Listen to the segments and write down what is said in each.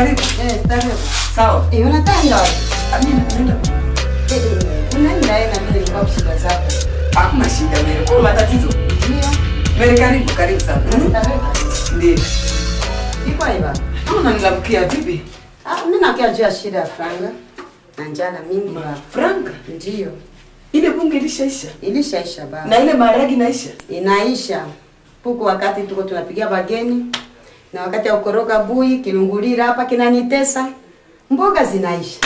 karibu. Starehe. Sawa. Unataka wapi? Mimi naenda. Unaenda na mimi nilikuwa shida zako. Hakuna shida Mary. Kuna matatizo? Ndio. Mary karibu, karibu sana. Starehe. Ndio. Iko hivi. Unanilamkia vipi? Mimi nakia juu ya shida ya franga. Na njala mingi baba. Franga? Ndio. Ile bunge ilishaisha? Ilishaisha baba. Na ile maharagi inaisha? Inaisha. Puko wakati tuko tunapigia bageni na wakati ya ukoroga bui kilungulira hapa kinanitesa. Mboga zinaisha.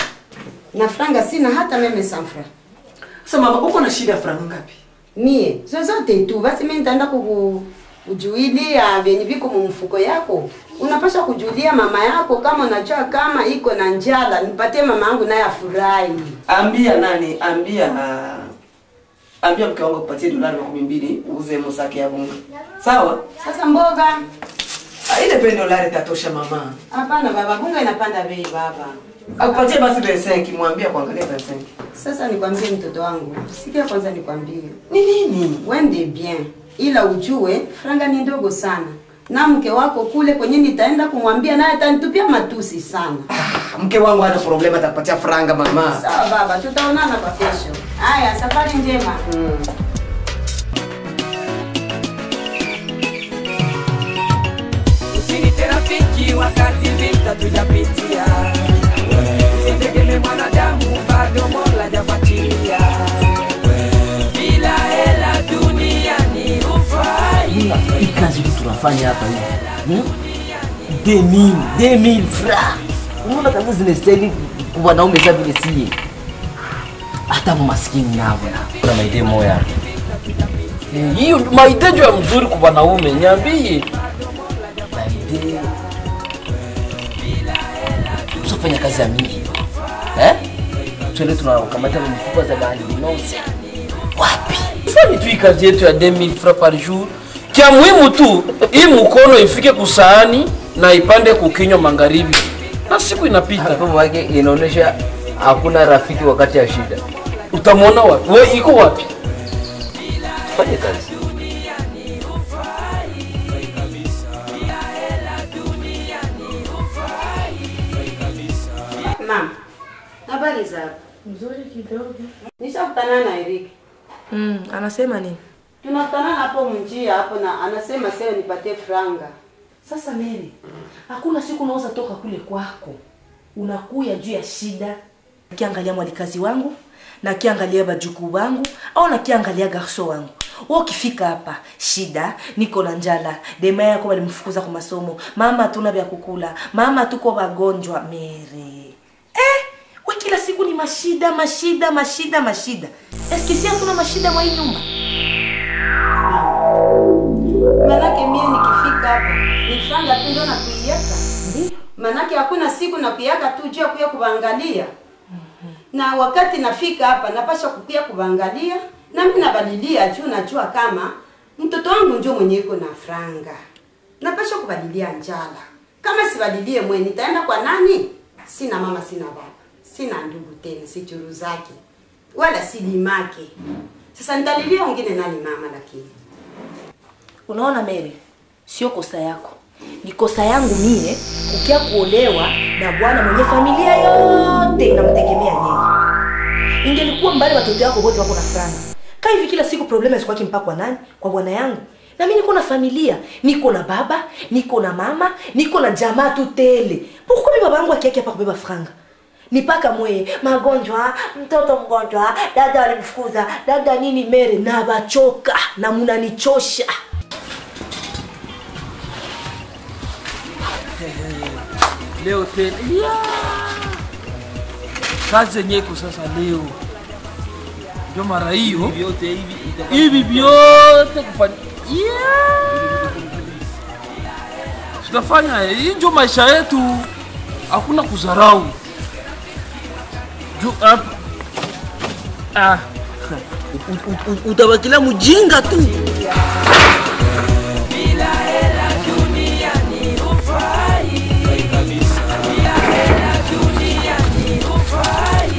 Na franga sina hata meme sanfra. Sasa mama uko na shida franga ngapi? Mie zozote tu basi mimi nitaenda kujuilia vyenye viko mfuko yako. Unapaswa kujulia mama yako kama unajua kama iko na njala, nipatie mama yangu naye afurahi. Ambia nani? Ambia mke wangu akupatie $12 uuze msaki ya bunga. Sawa? Sasa mboga ile pe dolari tatosha mama. Hapana baba, bunga inapanda bei baba. Akupatie basi 25, mwambie kuangalia 25. Sasa nikwambie mtoto wangu, sikia kwanza nikwambie. Ni nini? Wende bien. Ila ujue franga ni ndogo sana. Na mke wako kule kwenye nitaenda kumwambia naye atanitupia matusi sana. Mke wangu hana problema atakupatia franga mama. Sawa baba, tutaonana kwa kesho. Haya, safari njema. Usinite rafiki wakati vita tujapitia. Usitegemee mwanadamu bado Mola hajafuatilia. Bila hela dunia ni ufai. Hii kazi tunafanya hapa hivi. 2000 francs. Unaona kabisa zinastahili kwa wanaume sasa vile sie. Hata maskini nao na. Kuna maidee moya. Hiyo maidee ndio mzuri kwa wanaume, niambie. Maidee. Usifanye kazi ya mingi. Twende tunakamata mifupa za bahari binafsi. Wapi? Fanye tu kazi yetu ya 2000 francs par jour. Kia muhimu tu hii mkono ifike kusahani na ipande kukinywa magharibi. Na siku inapita. Hapo wake inaonesha hakuna rafiki wakati ya shida. Utamwona wapi? Wewe iko wapi? Fanye kazi. Mama, habari zako? Nzuri kidogo. Nishakutana na Eric. Anasema nini? Tunakutana hapo mjia hapo na anasema sasa nipatie franga. Sasa Mary, hakuna siku unaweza toka kule kwako. Unakuya juu ya shida. Kiangalia mwalikazi wangu, na kiangalia bajukuu wangu, au na kiangalia garso wangu. Wewe ukifika hapa, shida, niko na njala, dema yako walimfukuza kwa masomo, mama hatuna vya kukula, mama tuko wagonjwa, Mary. Wewe kila siku ni mashida, mashida, mashida, mashida. Eske si hatuna mashida mwa hii nyumba? Manake mie nikifika hapa ni franga tu ndio nakuiaka. Ndio. Manake hakuna siku nakuiaka tu juu kuya kuangalia. Na wakati nafika hapa napasha kukuya kuangalia na mimi nabadilia juu najua kama mtoto wangu ndio mwenye iko na franga. Napasha kubadilia njala. Kama sibadilie mwenye nitaenda kwa nani? Sina mama, sina baba, sina ndugu tena, si churu zake wala si limake. Sasa nitalilia wengine nani mama lakini? Unaona Mary, sio kosa yako. Ni kosa yangu mie ukia kuolewa na bwana mwenye familia yote inamtegemea yeye. Ingelikuwa mbali watoto wako wote wako na franga. Kaa hivi kila siku problema ziko mpaka kwa nani? Kwa bwana yangu. Na mimi niko na familia, niko na baba, niko na mama, niko na jamaa tu tele. Pourquoi mimi baba yangu akiaki hapa kubeba franga? Ni paka mwe magonjwa, mtoto mgonjwa, dada alimfukuza, dada nini Mary, na bachoka na mnanichosha. Leo tena. Kazi yenyewe sasa leo. Ndio mara hiyo hivi vyote kufanya. Tutafanya hii ndio maisha yetu. Hakuna kudharau. Utabakila mjinga tu. Bila hela dunia ni ufai. Bila hela dunia ni ufai.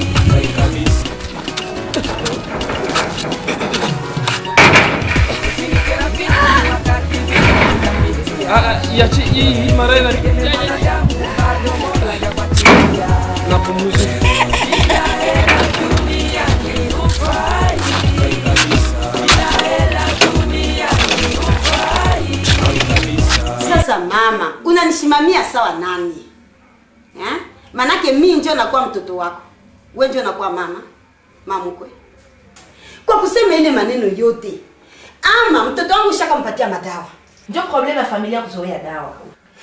Yachi hii mara ina sawa nani? Eh? Manake mimi ndio nakuwa mtoto wako. Wewe ndio nakuwa mama. Mamukwe. Kwa kusema ile maneno yote. Ama mtoto wangu shakampatia madawa. Ndio problem ya familia kuzoea dawa.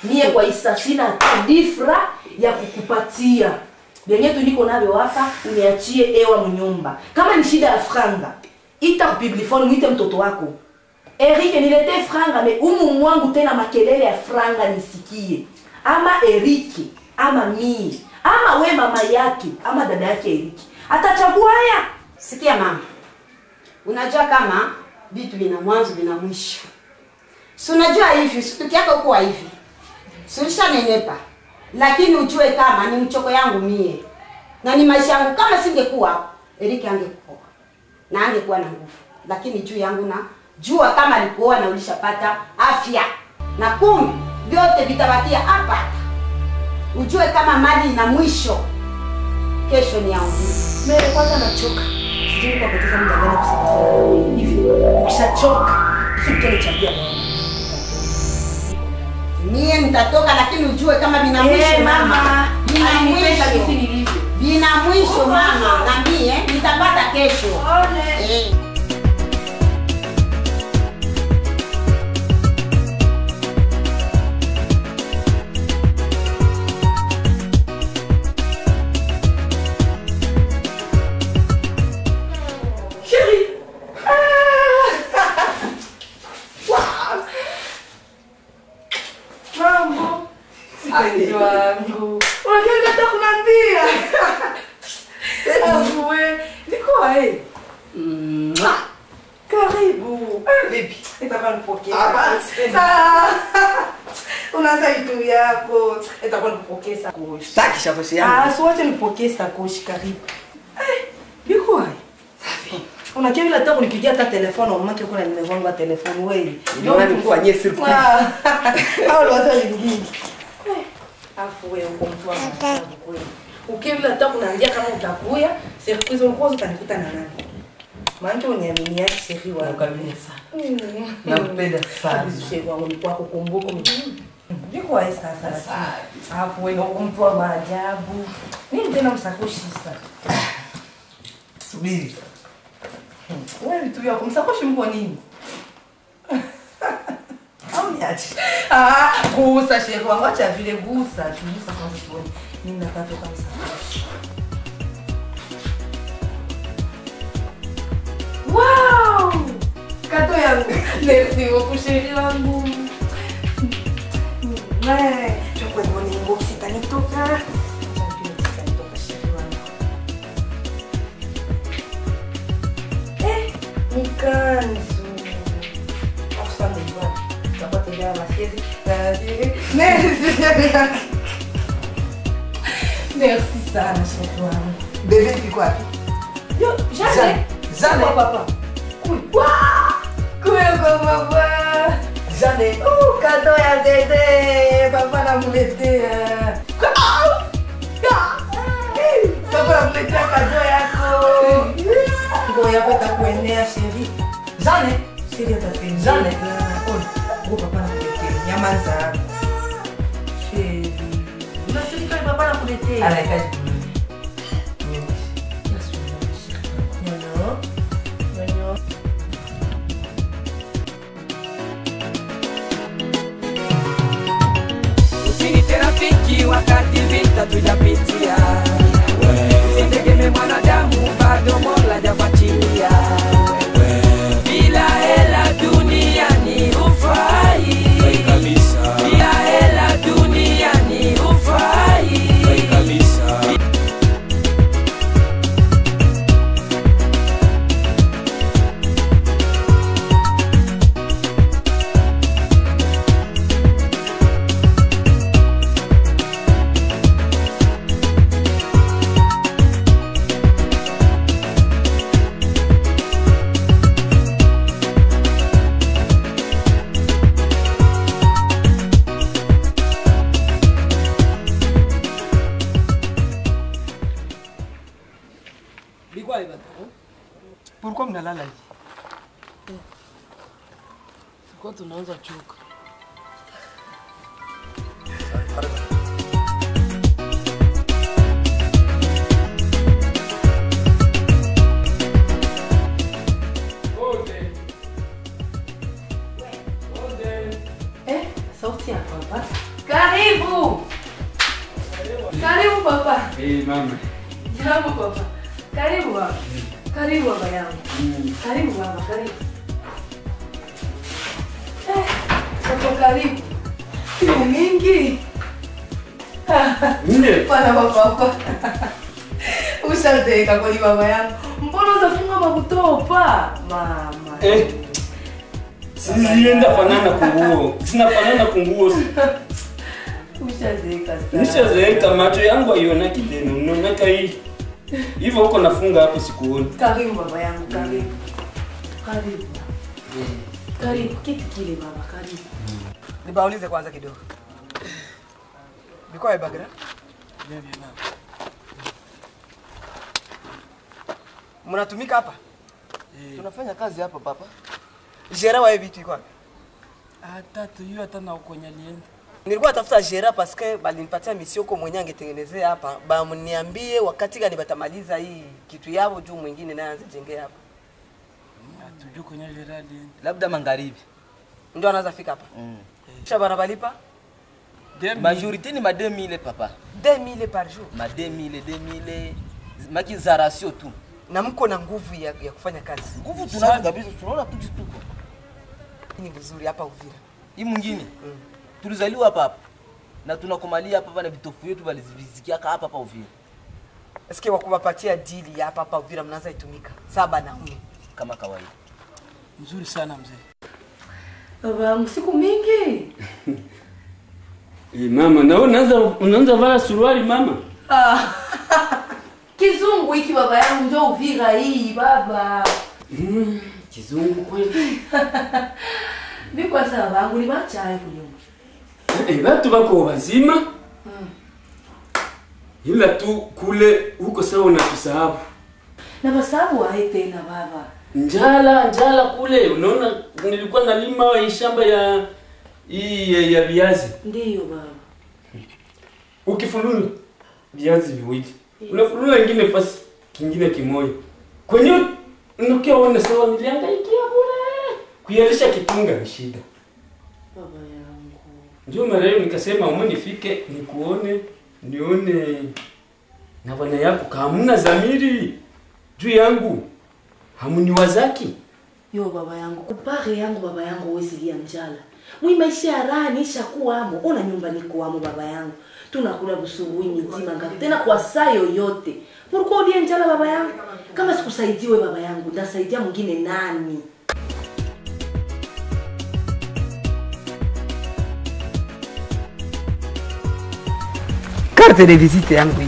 Mie kwa isa sina difra ya kukupatia. Benye tu niko navyo hapa uniachie ewa mnyumba. Kama ni shida ya franga, ita kupiblifone muite mtoto wako. Eric nilete franga me umu mwangu tena makelele ya franga nisikie. Ama Eric, ama mie, ama we mama yake, ama dada yake Eric. Atachagua haya. Sikia mama. Unajua kama vitu vina mwanzo vina mwisho. Si unajua hivi, si yako kwa hivi. Sulisha nenepa. Lakini ujue kama ni mchoko yangu mie. Na ni maisha yangu kama singekuwa Eric angekuwa. Na angekuwa na nguvu. Lakini juu yangu na jua kama alikuoa na ulishapata afya. Na kumbe vyote vitabakia hapa. Ujue kama mali ina mwisho. Kesho ni yangu. Mimi kwanza nachoka. Sijui kwa kupoteza muda gani kusema sana hivi. Ukishachoka, usitole chambia mama. Mie nitatoka lakini ujue kama bina mwisho mama. Bina mwisho. Bina mwisho mama na mie nitapata kesho. Ole. Karibu. Baby, itakuwa nipokea. Unaanza vitu vyako. Itakuwa nipokea sakoshi. Sitaki sakoshi yangu. Ah, so wacha nipokee sakoshi karibu. Eh, biko hai. Safi. Unakia bila hata kunipigia hata telefoni, umake kuna nimevanga wangu wa telefoni wewe. Ndio nikufanyie surprise. Au waza lingine. Afu wewe uko mtu wa maajabu kweli. Ukiwa hata kunaambia kama utakuya, surprise ulikuwa utanikuta na nani? Maana uniaminia sheri wangu. Nakuamini sana. Nakupenda sana. Sheri wangu ni kwako kumbuka. Niko wapi sasa? Afu wewe uko mtu wa maajabu. Nini tena msakoshi sasa? Subiri. Wewe vitu vyako msakoshi mko nini? Au niache. Ah, gusa sheri wangu acha vile gusa, gusa kwanza tuone. Nini nataka kama msakoshi. Wow! Kato yangu. Merci beaucoup chérie wangu. Ouais, je crois que mon inbox itanitoka. Itanitoka chérie wangu. Eh, nikanzu. Enfin, mais voilà. Tutakuwa la chérie. Merci. Merci sana chérie wangu. Bébé tu quoi? Yo, jamais. Zane. Papa. Cool. Cool kwa papa. Zane. Oh, cadeau ya dede. Papa namuletea. Papa namuletea cadeau yako. Ngo yako itakuenea chérie. Zane. Chérie atapenda. Zane. Oh, ngo papa nakuletea. Nyamanza. Chérie. Unasirika papa nakuletea. Anahitaji. Wakati vita tujapitia, usitegemee mwanadamu, bado Mola hajafuatilia. Bila hela duniani hufai, bila hela duniani hufai. Pourquoi mnalala hivi? Kwa tunaanza choka. Mama. Jambo baba. Karibu baba. Karibu baba yangu. Karibu baba, karibu. Papa karibu. Siku mingi. Nne. Pana baba. Ushazeeka kweli baba yangu. Mbona unafunga makutopa? Mama. Sienda fanana kunguo. Sina fanana kunguo. Ushazeeka sana. Nishazeeka, macho yangu haionaki tena. Unaonaka hii. Hivyo huko nafunga hapo sikuoni. Karibu baba yangu, karibu. Karibu. Karibu kiti kile baba, karibu. Nibaulize kwanza kidogo. Biko bagra? Bien bien mama. Mnatumika hapa? Tunafanya kazi hapa papa. Gera wa vitu iko wapi? Hata tu hiyo hata na ukonya lienda. Nilikuwa tafuta Gera parce que balinipatia mission kwa mwenye angetengenezea hapa, bamniambie wakati gani batamaliza hii kitu yao juu mwingine naye aanze jengea hapa. Hatujui kwenye Gera lienda. Labda magharibi. Ndio anaanza fika hapa. Kisha bana balipa? Majorité ni ma 2000 papa. 2000 par jour. Ma 2000 2000 maki za ratio tu. Na mko na nguvu ya kufanya kazi. Nguvu tunazo kabisa, tunaona tu tuko. Ni vizuri hapa Uvira. Hii mwingine. Tulizaliwa hapa hapa. Na tunakomalia hapa hapa na vitofu yetu balizivizikia hapa hapa Uvira. Eske wakuwapatia dili hapa hapa Uvira mnaanza itumika 7 na 4 kama kawaida. Mzuri sana mzee. Baba, siku mingi. Mama, na unaanza vaa suruali mama? Kizungu hiki baba yangu ndio Uvira hii baba. Kizungu kweli. Mimi kwa sababu yangu ni macha kunyumba. Watu wako wazima. Ila tu kule huko sawa unatusahau. Na basabu hai tena baba. Njala kule. Unaona nilikuwa nalima hii shamba ya hii ya viazi. Ndiyo baba. Ukifulula viazi viwili. Unafulula ingine fasi kingine kimoja. Kwenye unakiona sawa niliangaikia kule. Kuyalisha kitunga ni shida. Baba yangu. Ndio mara hiyo nikasema umenifike nikuone nione na bwana yako kama zamiri juu yangu hamuniwazaki. Yo baba yangu, kupare yangu baba yangu huwezi lia njala. Mwi maisha ya raha nishakuwa amo, ona nyumba niko amo baba yangu. Tunakula busubuhi mizima ngapi tena kwa saa yoyote. Pourquoi ulie njala baba yangu? Kama sikusaidiwe baba yangu, ndasaidia mwingine nani? Carte de visite yangu hii.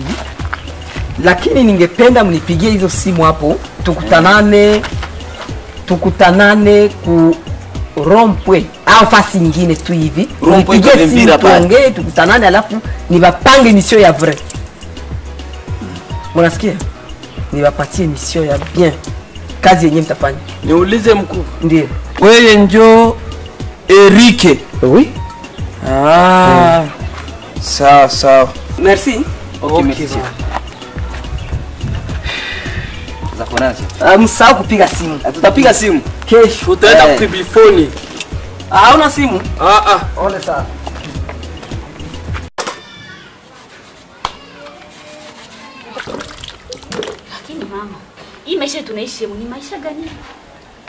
Lakini ningependa mnipigie hizo simu hapo, tukutanane ku rompwe au fasi nyingine tu hivi. Mnipigie simu tuongee, tukutanane alafu niwapange mission ya vrai. Mnasikia? Niwapatie mission ya bien. Kazi yenyewe mtafanya. Niulize mkuu. Ndiyo. Wewe njo Erike. Oui. Sawa sawa. Merci. Okay, merci. Za kuonana. Msahau kupiga simu. Tutapiga simu kesho. Utaenda kupiga Hauna simu? Ole sana. Lakini mama, hii maisha tunaishi ni maisha gani?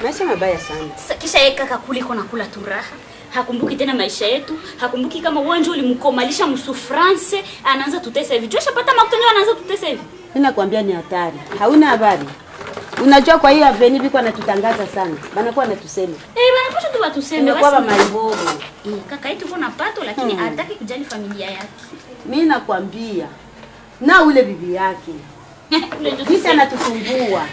Maisha mabaya sana. Sasa kisha yeye kaka kuliko nakula tu raha. Hakumbuki tena maisha yetu, hakumbuki kama wewe ulimkomalisha msu France, anaanza tutesa hivi. Joshua pata makutanyo anaanza tutesa hivi. Mimi nakwambia ni hatari. Hauna habari. Unajua kwa hii aveni biko anatutangaza sana. Banakuwa anatusema. Banakuwa tu watuseme basi. Kwa maibobo. Kaka yetu kuna pato lakini hataki kujali familia yake. Mimi nakwambia. Na ule bibi yake. Kisha anatusumbua.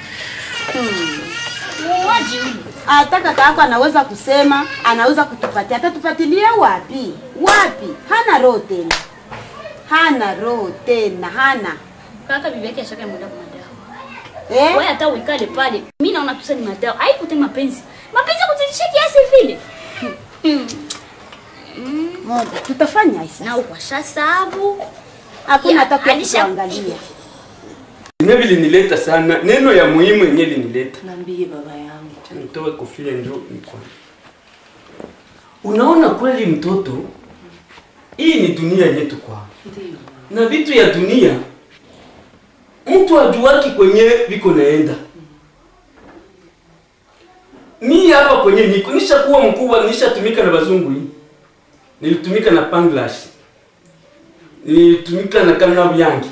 Muuaji ule. Hata kaka yako anaweza kusema, anaweza kutupatia. Atatupatilia wapi? Wapi? Hana roho tena. Hana roho tena, hana. Kaka bibi yake ashaka muda kwa madawa. Wewe hata uikale pale. Mimi naona tu ni madawa. Haikute mapenzi. Mapenzi kuzidisha kiasi vile. Moja, tutafanya isa. Na uko shasabu. Hakuna hata kuangalia. Neno linileta sana. Neno ya muhimu yenyewe linileta. Niambie baba yangu. Nitoe kofia njoo nikwambie. Unaona kweli mtoto, hii ni dunia yetu kwa. Ndio. Na vitu ya dunia Mtu ajuaki kwenye viko naenda. Mimi hapa kwenye niko nishakuwa mkubwa, nishatumika na bazungu hii. Nilitumika na Panglash. Nilitumika na Kamna Buyangi.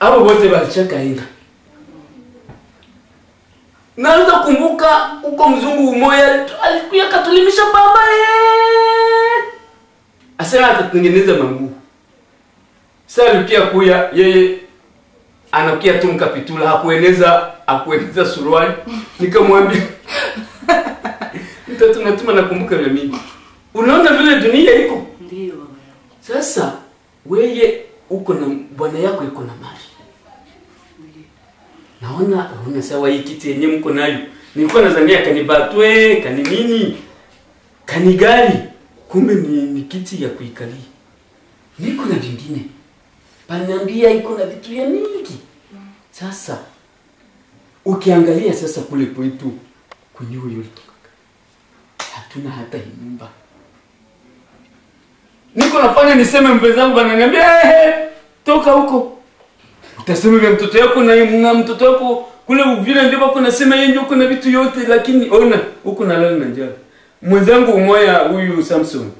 Abo wote balichaka inga. Naanza kumbuka huko mzungu umoya alikuya katulimisha baba Asema atatengeneza manguo. Sasa alikia kuya yeye anakia tu mkapitula hakueneza suruali. Nikamwambia mtoto natuma nakumbuka vya mimi. Unaona vile dunia iko? Ndio baba yangu. Sasa wewe uko na bwana yako iko na mali. Naona una sawa hii kiti yenyewe mko nayo. Nilikuwa nadhania kanibatwe, kani nini? Kani gari. Kumbe ni kiti ya kuikalia. Niko na vingine. Paniambia iko na vitu ya mingi. Sasa ukiangalia sasa kule kwetu kwenye huyo ulitoka. Hatuna hata nyumba. Niko nafanya niseme mpenzangu ananiambia toka huko. Utasema vya mtoto yako na mtoto wako kule Uvira ndio bako nasema yeye ndio kuna vitu yote lakini ona huko nalala na njala. Mwenzangu umoya huyu Samson.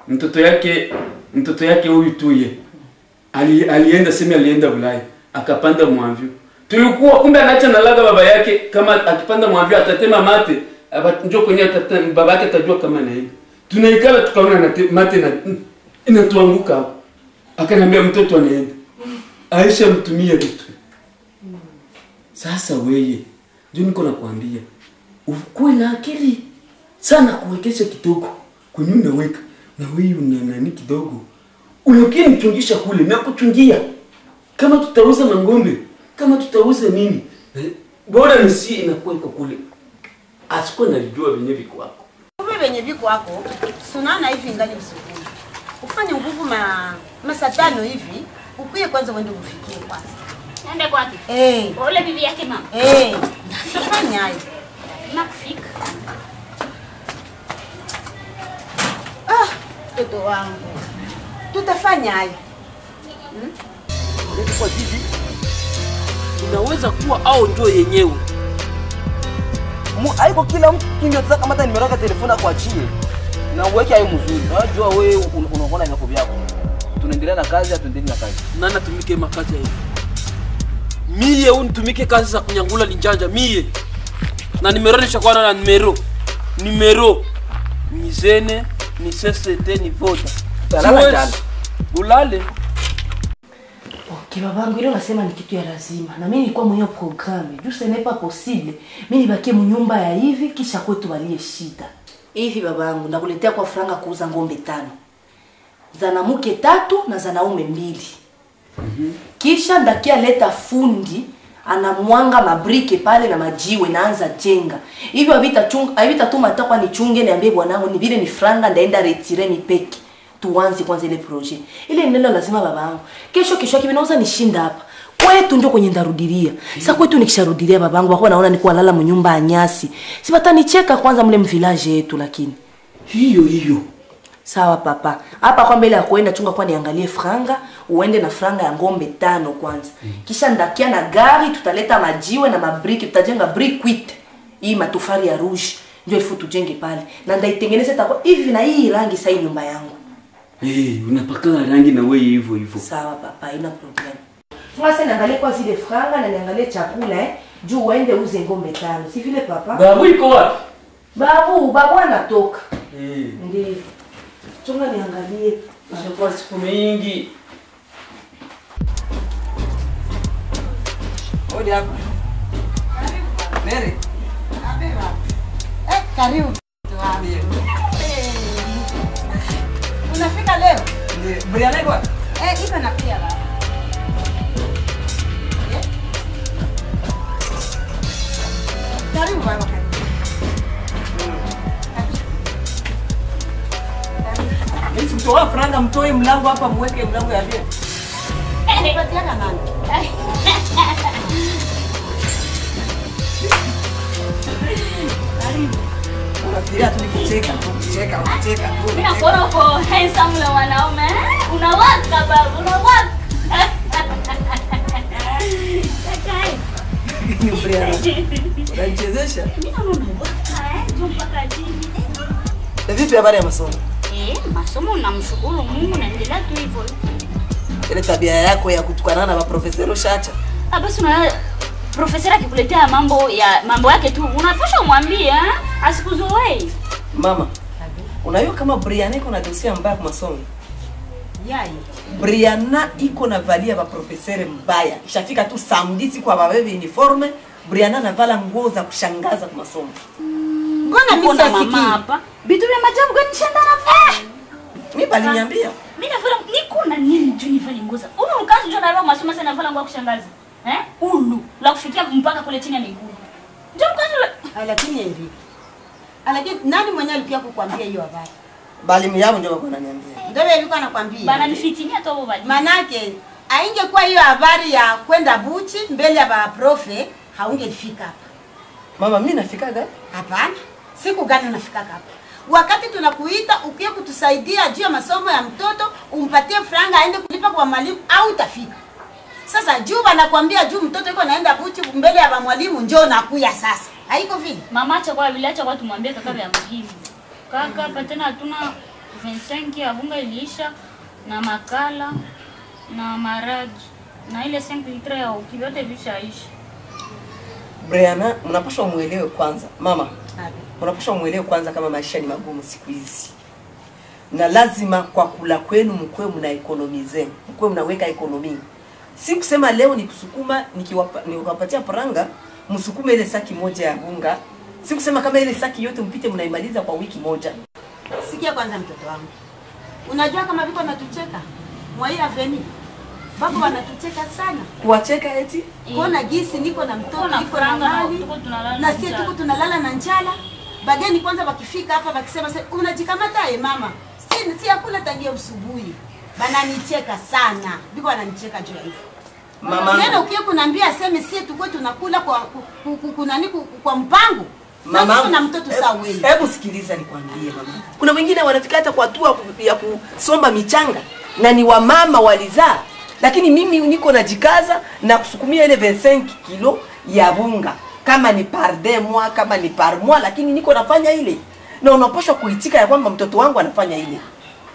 Mtoto yake huyu tuye. Alienda sema alienda Ulaya akapanda mwavyo. Tulikuwa kumbe anaacha nalaga baba yake kama akipanda mwavyo atatema mate njoo kwenye atatema baba yake atajua kama anaenda. Tunaikala tukaona mate na inatuanguka hapo. Akaniambia mtoto anaenda. Aisha mtumie vitu. Sasa wewe ndio niko nakwambia ukue na akili sana kuwekesha kidogo kwenye unaweka na wewe una nani kidogo. Unakinichungisha kule na kuchungia. Kama tutauza mangombe, kama tutauza nini, bora nisi inakuwa iko kule. Asikuwa nalijua venye viko wako. Kumbe venye viko wako, sunana hivi ngali msukuni. Ufanye nguvu masatano hivi, ukuye kwanza uende ufikie kwanza. Nende kwake? Ole bibi yake mama. Usifanye hayo. Nakufika. Ah, mtoto wangu. Tutafanya hayo. Kwa hivi inaweza kuwa au ndio yenyewe. Haiko kila mtu ndio kama hata nimeweka telefoni kwa achie. Na uweke hayo mzuri. Unajua wewe unaona inapo yako. Tunaendelea na kazi atuendelee na kazi. Nani atumike makazi hivi? Mie unitumike kazi za kunyangula linjanja mie. Na nimero nishakuwa na nimero. Nimero ni zene, ni CCT, ni voda. Talala. Ulale. Okay, babangu ile unasema ni kitu ya lazima. Na mimi nilikuwa mwenye programme. Juu ce n'est pas possible. Mimi nibakie mnyumba ya hivi kisha kwetu walie shida. Hivi babangu ndakuletea kwa franga kuuza ngombe 5. Za mke 3 na za naume 2. Kisha ndakia leta fundi anamwanga mabrike pale na majiwe naanza jenga. Hivyo havitatuma hata kwa nichunge niambie bwanangu ni vile ni franga ndaenda retire mipeki. Tuanze kwanza ile projet. Ile neno lazima babangu. Kesho kesho yake ninauza nishinda hapa. Kwetu ndio kwenye ndarudilia. Sasa kwetu nikisharudilia babangu wako naona niko lala mnyumba ya nyasi. Si batanicheka kwanza mle mvillage yetu lakini. Hiyo hiyo. Sawa papa. Hapa kwa mbele ya kuenda chunga kwa niangalie franga, uende na franga ya ngombe 5 kwanza. Kisha ndakia na gari tutaleta majiwe na mabriki, tutajenga brick wit. Hii matofali ya rouge ndio ifu tujenge pale. Na ndaitengeneza itakuwa hivi na hii rangi sasa nyumba yangu. Unapaka rangi na wewe hivyo hivyo. Sawa papa, ina problem. Sasa niangalie kwa zile franga na niangalie chakula juu uende uze ngombe 5. Si vile papa? Babu iko wapi? Babu anatoka. Ndio. Chunga niangalie. Ishakuwa siku mingi. Odi hapa. Mary. Abeba. Karibu. Unafika leo? Ndio. Briana iko wapi? Iko na pia baba. Karibu baba. Mimi mtoa franga mtoe mlango hapa muweke mlango ya vile. Nipatiana nani? Karibu. Unafikiria tu nikucheka, kucheka, kucheka. Mimi nakuona uko handsome la wanaume. Unawaka babu, unawaka. Lakini Briana, unanichezesha? Mimi naona waka ndio mpaka chini. Na vipi habari ya masomo? Masomo namshukuru Mungu naendelea tu hivyo. Ile tabia yako ya kutukana na maprofesero ushacha? Ah, basi una profesera akikuletea mambo yake tu unapaswa umwambie asikuzoee. Mama, unajua kama Briana iko na dosia mbaya kwa masomo? Yai. Briana iko na valia ba profesere mbaya. Ishafika tu samedi siku ababebe uniforme, Briana anavala nguo za kushangaza kwa masomo. Mbona mimi mama hapa? Bitu vya majabu gani shanda na vaa? Mimi bali niambia. Mimi navala niko na nini juu nivale nguo za. Ulu mkazi njoo na masomo sana navala nguo kushangaza. Ulu la kufikia mpaka kule chini ya miguu. Njoo mkazi. Lakini hivi. Lakini nani mwenyewe alikuwa kukuambia hiyo habari? Bali miyabo ndio wako ananiambia. Ndio alikuwa anakuambia. Bana nifitinia tu hapo bali. Manake aingekuwa hiyo habari ya kwenda buchi mbele ya ba profe haungefika hapa. Mama mimi nafikaga? Hapana. Siku gani unafika hapa? Wakati tunakuita ukie kutusaidia juu ya masomo ya mtoto, umpatie franga aende kulipa kwa mwalimu au utafika. Sasa juu wanakuambia juu mtoto yuko anaenda buchi mbele ya mwalimu njoo nakuya sasa. Haiko vile. Mama acha kwa vile acha kwa tumwambie kaka vya muhimu. Kaka hapa tena hatuna 25 ya bunga iliisha na makala na maragi na ile 5 litre ya ukivyote vishaisha. Briana, mnapaswa muelewe kwanza. Mama, mnapaswa muelewe kwanza kama maisha ni magumu siku hizi. Na lazima kwa kula kwenu mkwe mna ekonomize, mkwe mnaweka ekonomi. Si kusema leo nikusukuma nikiwapatia paranga, msukume ile saki moja ya bunga. Si kusema kama ile saki yote mpite mnaimaliza kwa wiki moja. Sikia kwanza mtoto wangu. Unajua kama viko wanatucheka? Mwai aveni. Baba wanatucheka sana. Kuwacheka eti? Kuona gisi niko na mtoto, niko na mali. Na sisi tuko tunalala na njala. Bageni kwanza wakifika hapa wakisema unajikamata mama. Si hakula tangia usubuhi. Bananicheka sana. Biko wananicheka juu ya hivyo. Mama. Neno ukiye kunambia aseme sisi tuko tunakula kwa kunani kwa mpango. Mama na mtoto sawa wewe. Hebu sikiliza nikwambie mama. Kuna wengine wanafika hata kwa hatua ya kusomba michanga na ni wamama walizaa. Lakini mimi niko najikaza na kusukumia ile 25 kilo ya bunga. Kama ni par deux mois, kama ni par mois, lakini niko nafanya ile. Na unapaswa kuitika ya kwamba mtoto wangu anafanya ile.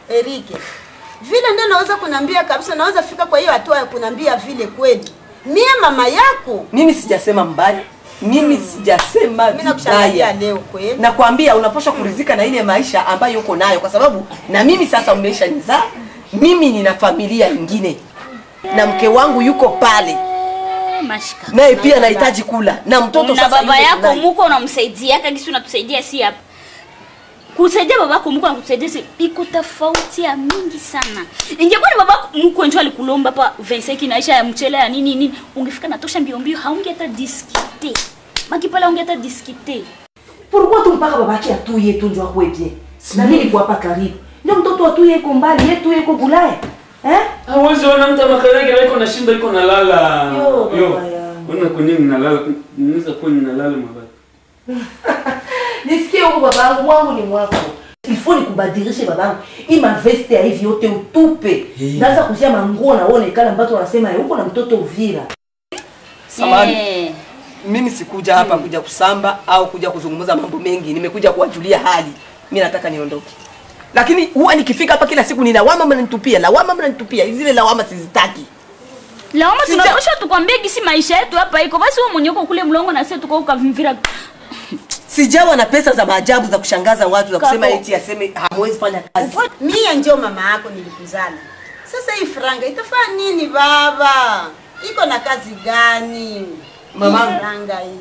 Erike, vile ndio naweza kunambia kabisa, naweza fika kwa hiyo hatua ya kunambia vile kweli. Mie mama yako. Mimi sijasema mbaya. Mimi sijasema vibaya. Leo kweli. Nakwambia unapaswa kuridhika na ile maisha ambayo uko nayo kwa sababu na mimi sasa umeshanizaa, mimi nina familia nyingine. Na mke wangu yuko pale. Mashika. Naye pia anahitaji kula. Na mtoto sasa na baba yako muko unamsaidia kama unatusaidia si hapa. Kusaidia babako muko anakusaidia si iko tofauti ya mingi sana. Ingekuwa ni babako muko njoo alikulomba hapa 25 inaisha ya mchele ya nini nini, ungefika na tosha mbio mbio haungeta discuter. Makipala ungeta discuter. Pourquoi tu mpaka babaki atuye tu njoo kwa bien? Na mimi niko hapa karibu. Ndio mtoto atuye iko mbali, yetu iko Bulaya. Hawezi ona mtu makarege yuko na shinda yuko nalala. Yo. Ona kwa nini nalala? Naweza kuwa ninalala mabaya. Nisikie huko babangu, wangu ni mwako. Il faut nikubadilishe babangu. Ima veste ya hivi yote utupe. Naanza kuzia manguo na uone kana mbato wanasema huko na mtoto Uvira. Samani. Mimi sikuja hapa kuja kusamba au kuja kuzungumza mambo mengi. Nimekuja kuwajulia hali. Mimi nataka niondoke. Lakini huwa nikifika hapa kila siku ni lawama mnanitupia, lawama mnanitupia. Zile lawama sizitaki. Lawama tunapaswa tukwambie gisi maisha yetu hapa iko. Basi wewe mwenyewe kule mlongo na sisi tuko ukavimvira. Sijawa na pesa za maajabu za kushangaza watu za kusema eti aseme hamwezi fanya kazi. Mimi ndio mama yako nilikuzala. Sasa hii franga itafanya nini baba? Iko na kazi gani? Mama,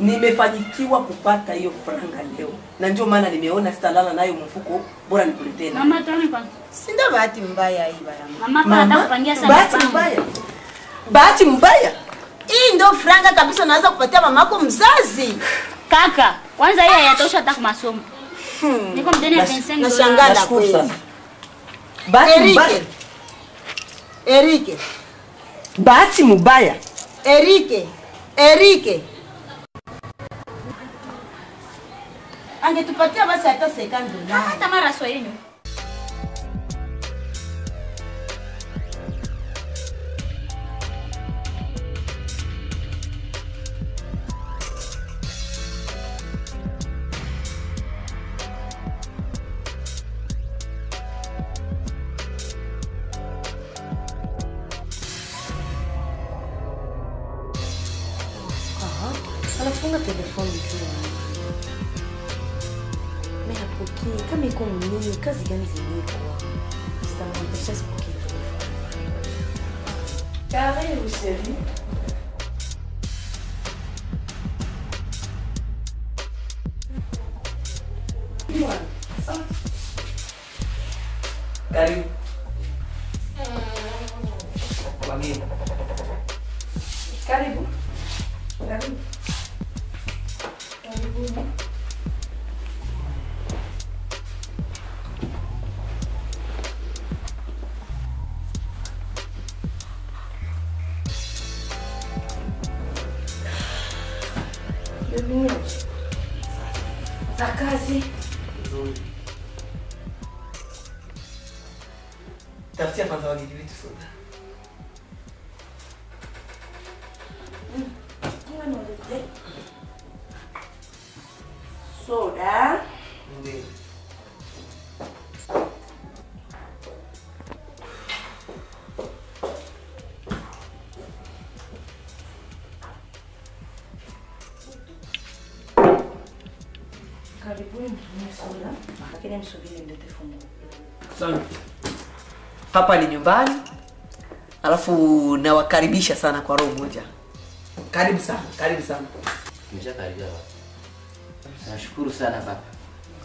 nimefanyikiwa kupata hiyo franga leo. Na ndio maana nimeona sitalala nayo mfuko, bora nikuletee. Mama tuone kwanza. Si ndio bahati mbaya hii baba. Mama anataka kupangia sana. Bahati mbaya. Bahati mbaya. Hii ndio franga kabisa naweza kupatia mamako mzazi. Kaka, kwanza hii hayatosha hata kwa masomo. Niko mdeni ya 25. Nashangaa kweli. Bahati mbaya. Erike. Bahati mbaya. Erike. Erike. Angetupatia basi hata $50. Hata mara sio yenu. Anafunga telefoni juu. Mimi napokea kama iko nini kazi gani zimekuwa. Sitamwambia sipokee telefoni. Karibu chérie. Karibu. Wageni. Karibu. Karibu. Karibu. Bienvenue. Za kazi. Nzuri. Tafutia kwanza wageni wetu soda. Soda. Ndio. Karibuni mtumie soda, lakini msubiri nilete funguo. Asante. Hapa ni nyumbani. Alafu nawakaribisha sana kwa roho moja. Karibu sana, karibu sana. Nimeshakaribia baba. Nashukuru sana baba.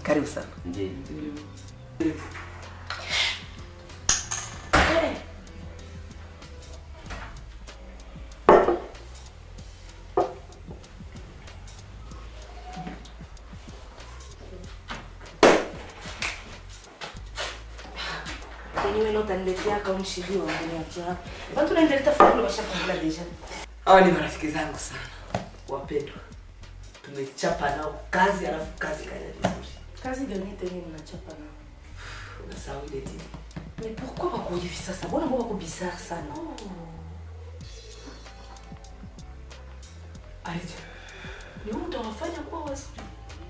Karibu sana. Ndiyo. Utaniletea kama mshiri wangu niachia. Watu naendelea fungula washafungula deja. Hawa ni marafiki zangu sana. Wapendwa. Tumechapa nao kazi alafu kazi kaja vizuri. Kazi gani tena mnachapa nao? Unasahau ile tini. Mais pourquoi wako hivi sasa? Mbona wako bizarre sana? Aje. Ni wewe utawafanya kuwa wazuri.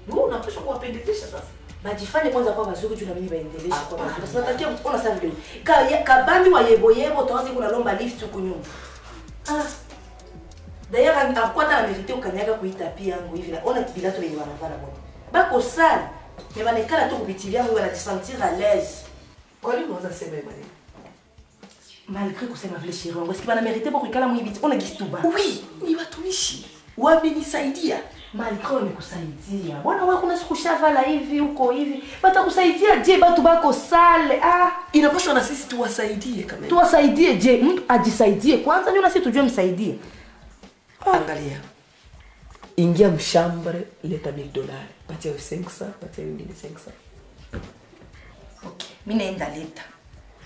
Ni wewe unapaswa kuwapendezesha sasa. Bajifanye kwanza kwa wazuri juu na mimi baendeleshe kwa wazuri. Sasa natakia mtuona sasa vile. Kabambi wa yebo yebo utaanza kuna lomba lift huko nyuma. Ah. D'ailleurs akwa ta mérité ukanyaga kuita pia yangu hivi na ona bilato lenye wanavala bwana. Bako sale. Mais banekala tu kubitilia yangu wana sentir à l'aise. Kwa nini unaweza sema hivyo? Malgré kusema vile chéri wangu, est-ce que bana mérité pour kuikala mwibiti? Ona gistuba. Oui, ni watumishi. Wamenisaidia. Malgré wamekusaidia. Bwana wewe kuna siku shavala hivi huko hivi. Batakusaidia je batu bako sale. Ah, inapaswa na sisi tuwasaidie kama. Tuwasaidie je? Mtu ajisaidie kwanza ndio na sisi tujue msaidie. Angalia. Ingia mshambre leta $1000. Patia 500, patia wengine 500. Okay, mimi naenda leta.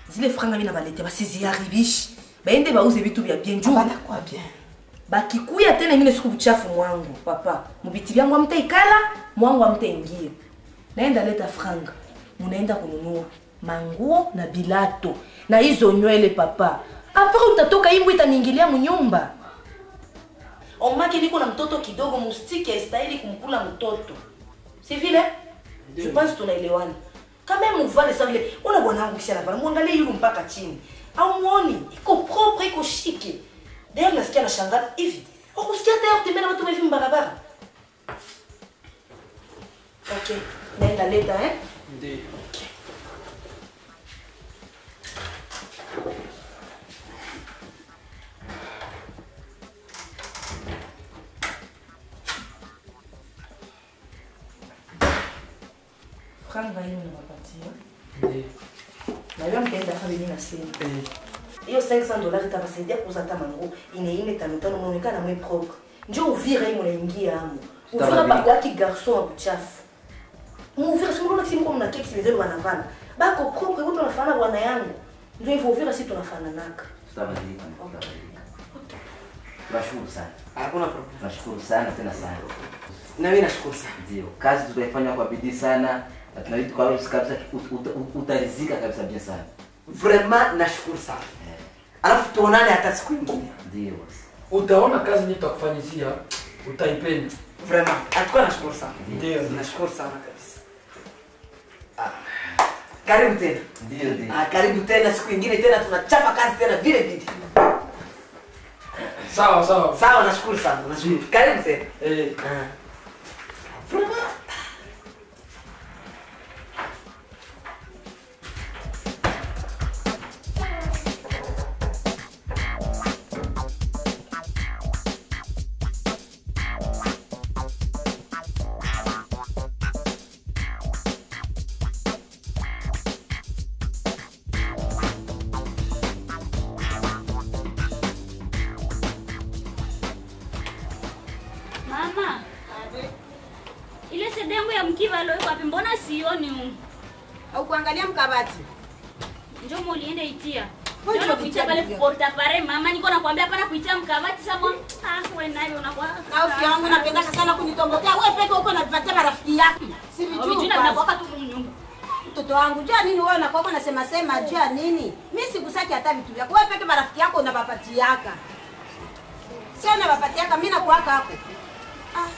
Zile franga mimi nabaleta basi ziaribishi. Baende bauze vitu vya bien juu. Batakuwa bien. Bakikuya tena ingine siku buchafu mwangu papa. Mubiti vyangu amtaikala, mwangu amtaingie. Naenda leta franga. Munaenda kununua manguo na bilato na hizo nywele papa. Hapo mtatoka imbu itaniingilia mnyumba. Omake niko na mtoto kidogo mustiki haistahili kumkula mtoto. Si vile? Je pense tunaelewana. Kama muvale sasa vile, una bwana wangu kisha anavala, muangalie yule mpaka chini. Au muoni, iko propre, iko chic. D'ailleurs nasikia nashangaa hivi. Ukusikia tayari kutembea na watu hivi mbarabara. Okay, naenda leta eh? Ndio. Okay. Franga hiyo nawapatia. Ndio. Na yeye mpenda fa mimi nasema. Hiyo $500 itabasaidia kuuza hata manguo ine tano tano muonekana mwe propre. Njoo Uvira hii mnaingia hapo. Uvira pa kwa ki garçon wa kuchafu. Uvira si mnaona kisi mko mna keki zile wanavala. Bako propre wote wanafanana bwana yangu. Ndio hivyo Uvira si tunafananaka. Tutabadilika. Okay. Tunashukuru sana. Hakuna problem. Tunashukuru sana tena sana. Na mimi nashukuru sana. Ndio, kazi tutaifanya kwa bidii sana na tunahidi kwa kabisa utarizika kabisa bien sana. Vraiment nashukuru sana. Alafu tuonane hata siku nyingine. Ndio. Utaona kazi nyingi tutakufanyizia, utaipenda. Vraiment, atakuwa nashukuru sana. Ndio, nashukuru sana kabisa. Ah. Karibu tena. Ndio, ndio. Ah, karibu tena siku nyingine tena tunachapa kazi tena vile vile. Sawa sawa. Sawa, nashukuru sana. Nashukuru. Karibu tena. Eh. Vraiment. Mama. Ile sede yangu ya mkiva leo wapi? Mbona sioni huko? Au kuangalia mkabati. Njoo muliende itia. Njoo kuitia pale porta pare mama, niko nakwambia hapana kuitia mkabati sababu ah wewe nayo unakuwa. Na ofisi yangu napenda sana kunitombokea. Wewe peke uko unapatia marafiki yako. Si vijui. Vijui na tu mnyumba. Mtoto wangu, jua nini wewe unakuwa unasema sema jua nini? Mimi sikusaki hata vitu vyako. Wewe peke marafiki yako unabapatiaka. Sio unabapatiaka, mimi nakuaka hapo. Ah.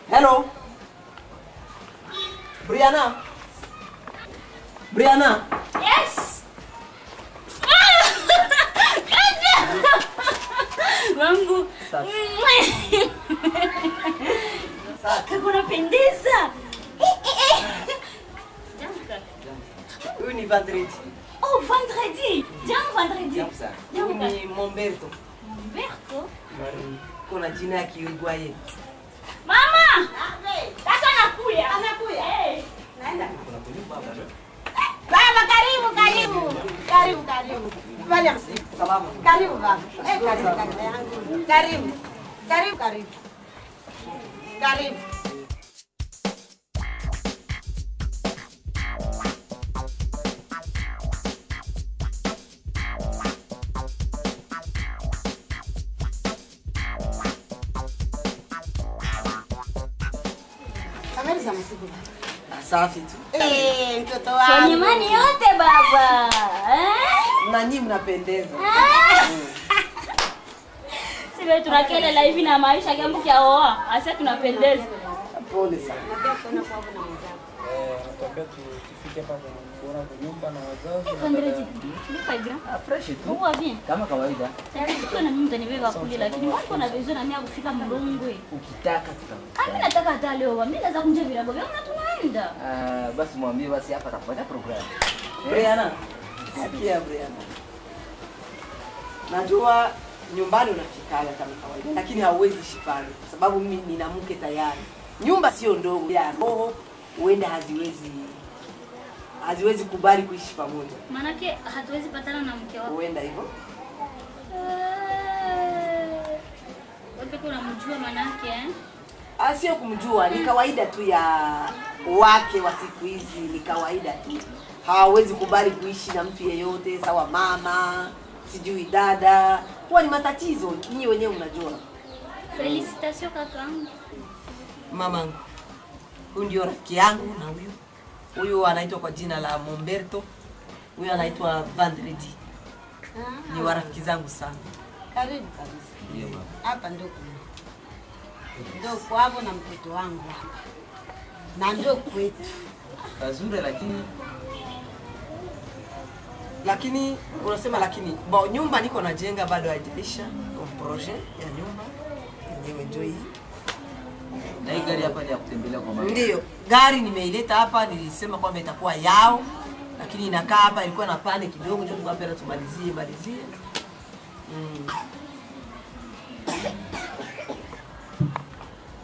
Hello. Brianna. Brianna. Yes. Wangu. Kaka unapendeza. Huyu ni Vendredi. Oh, Vendredi. Jambo Vendredi. Huyu ni Momberto. Momberto? Kuna jina ya Kiuruguay. Mama! Kaka anakuya. Anakuya. Eh. Naenda. Baba karibu karibu. Karibu karibu. Bali msiku. Salama. Karibu baba. Eh, karibu karibu yangu. Karibu. Karibu karibu. Karibu. Habari za msiku baba. Safi tu. Eh, mtoto wangu. Nyumbani yote baba. Eh? Na nyinyi mnapendeza. Sisi tunakelele hivi na maisha jambo kia oa. Asa tunapendeza. Pole sana. Eh, nataka tufike hapa kuona kwa nyumba na wazazi. Vendredi. Lipa grand. Ah, fresh tu. Uwa bien. Kama kawaida. Tayari siko na mimi mtanibeba kule lakini mwako na besoin na mimi kufika Mlongwe. Ukitaka tuta. Mimi nataka hata leo. Mimi naweza kunja virago vyangu na tunaenda. Ah, basi mwambie basi hapa atafanya program. Brianna. Sikia Brianna. Najua nyumbani unafikala kama kawaida lakini hauwezi ishi pale kwa sababu mimi nina mke tayari. Nyumba sio ndogo ya roho, huenda haziwezi kubali kuishi pamoja. Manake hatuwezi patana na mke wako. Huenda hivyo. Wewe unamjua manake eh? Ah, sio kumjua, ni kawaida tu ya wake wa siku hizi, ni kawaida tu. Hawawezi kubali kuishi na mtu yeyote, sawa mama, sijui dada. Huwa ni matatizo, nyinyi wenyewe mnajua. Felicitations kakaangu. Mamangu. Huyu ndio rafiki yangu na huyu. Huyu anaitwa kwa jina la Momberto. Huyu anaitwa Vendredi. Ni warafiki zangu sana. Karibu kabisa. Ndio baba. Hapa ndio ndio kwao na mtoto wangu hapa. Na ndio kwetu. Kazuri lakini unasema lakini bo nyumba niko najenga bado haijaisha. Projet ya nyumba yenyewe ndio hii. Na hii gari hapa ni ya kutembelea kwa mama. Ndio, gari nimeileta hapa, nilisema kwamba itakuwa yao, lakini inakaa hapa ilikuwa na pane kidogo ndio tukapenda tumalizie malizie.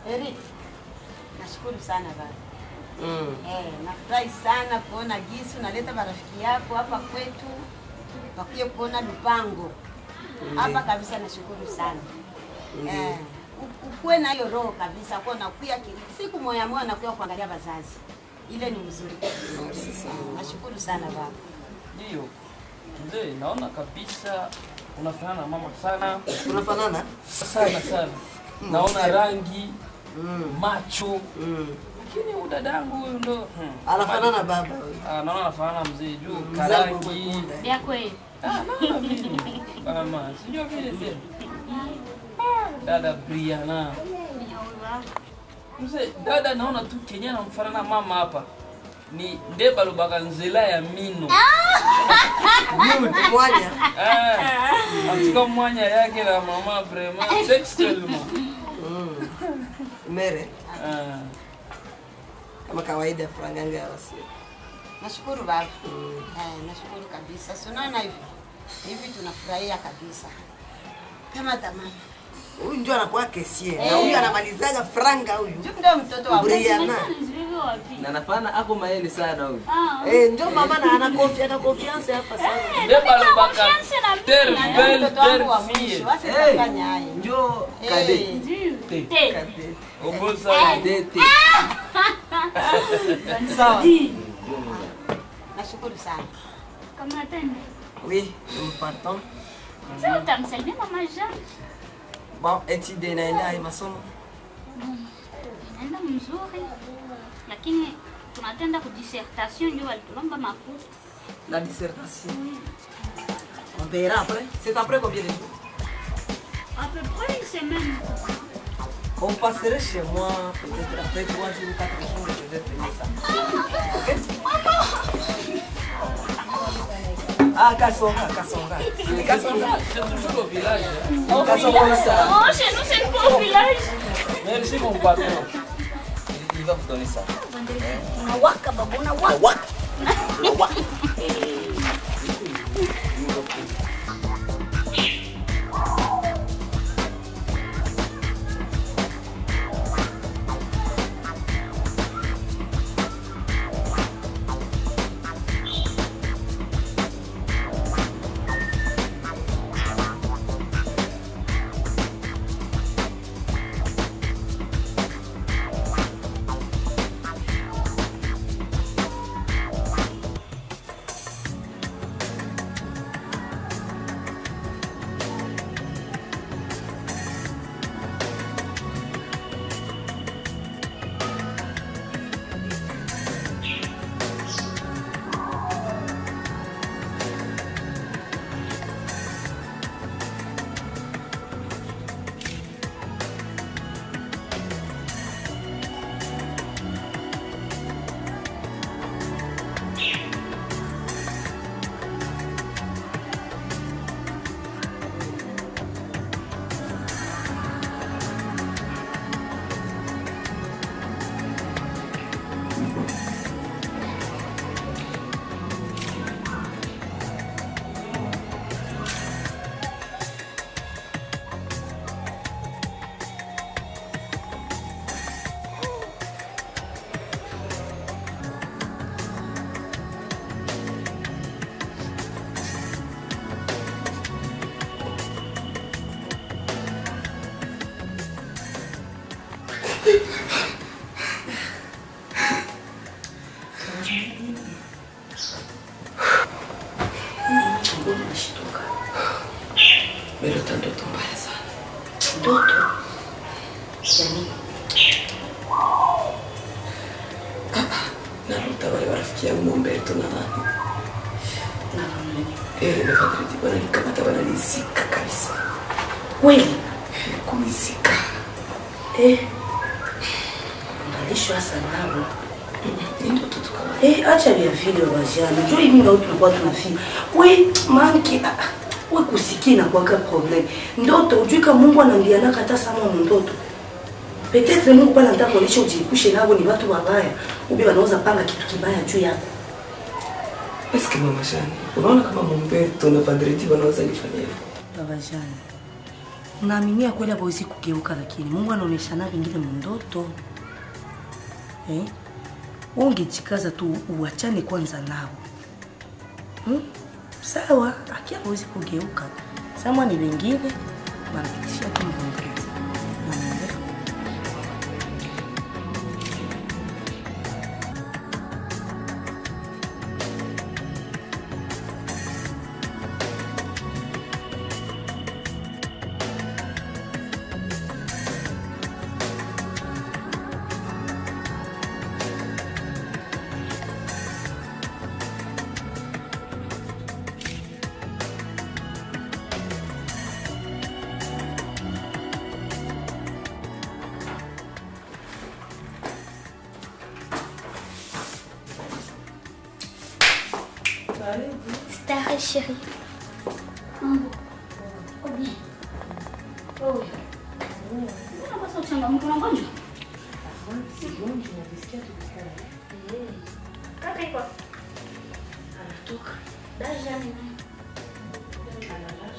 Eric, nashukuru sana baba. Nafurahi sana kuona gisi unaleta marafiki yako hapa kwetu wakuye kuona lupango. Hapa kabisa nashukuru sana. Ukuwe na hiyo roho kabisa kwa nakuya siku moja moja nakuya kuangalia wazazi. Ile ni mzuri. Nashukuru sana baba. Ndio. Mzee, naona kabisa unafanana na mama sana. Unafanana? Sana sana. Naona rangi, macho. Lakini huyu dadangu huyu ndo anafanana baba. Ah, naona anafanana mzee juu karangi. Ya kweli. Ah, naona vile. Mama, sijui vile tena. Dada Brianna. Mzee, dada naona tu Kenya namfanana mama hapa. Ni ndeba lubaka nzela ya mino. Good, mwanya. Antuka mwanya yake na mama vraiment sexuellement. Mere. Kama kawaida franganga ya wasio. Nashukuru baba. Nashukuru kabisa. Si unaona hivi? Hivi tunafurahia kabisa. Kama tamam. Huyu ndio anakuwa kesier. Na huyu anamalizaga franga huyu. Ndio mtoto wa Brianna. Na nafana ako maeli sana huyu. Ndio mama na ana confiance, ana confiance hapa sana. Ndio balobaka. Ter belle ter fille. Ndio kade. Te. Oboza kadete. Sawa. Nashukuru sana. Kama tena. Oui, nous partons. Sasa utamsalimia mama Jean. Bon, étude inaenda hai masomo? Inaenda mzuri. Lakini tunatenda ku dissertation ndio walitulomba makuta. La dissertation. On verra après. C'est après combien de jours? À peu près une semaine. On passerait chez moi peut-être après 3 jours ou 4 jours, je vais payer ça. Ok? Ah, Kassonga, Kassonga. Kassonga. C'est toujours au village. Au village. Oh, chez nous, c'est pas au village. Merci, mon patron. Il va vous donner ça. Unawaka, babu, unawaka. Unawaka. Nimeota ndoto mbaya sana. Ndoto? Ya nini? Narota wale warafiki yangu Umberto na nani. Na nani? Nafatiriti wananikamata wananizika kabisa. Kweli? Kunizika. Ungalishwa sana. Ni ndoto tu kama. Acha vya vile wajana. Njoo hivi ndio tulikuwa tunafika. We manki we kusikia na kuwaka problem. Ndoto ujui kama Mungu anaambiana hata sama ndoto. Peut-être Mungu pala anataka kuonyesha ujiepushe nao ni watu wabaya. Ubi wanaweza panga kitu kibaya juu yako. Eske mama Jane, unaona kama Umberto na Vandreti wanaweza nifanya hivyo? Baba Jane, unaaminia kweli hawezi kugeuka lakini Mungu anaonyeshana vingine mndoto. Ungejikaza tu uachane kwanza nao. Sawa, akia hawezi kugeuka. Sama ni wengine wanapitisha tu Vandreti. Star chérie. Mambo. Uko bien? Oh. Mbona basi uchangamka, una mgonjwa? Sigonjwa, najisikia tu vibaya. Kaka iko. Anatoka. Daja ni nani? Analala.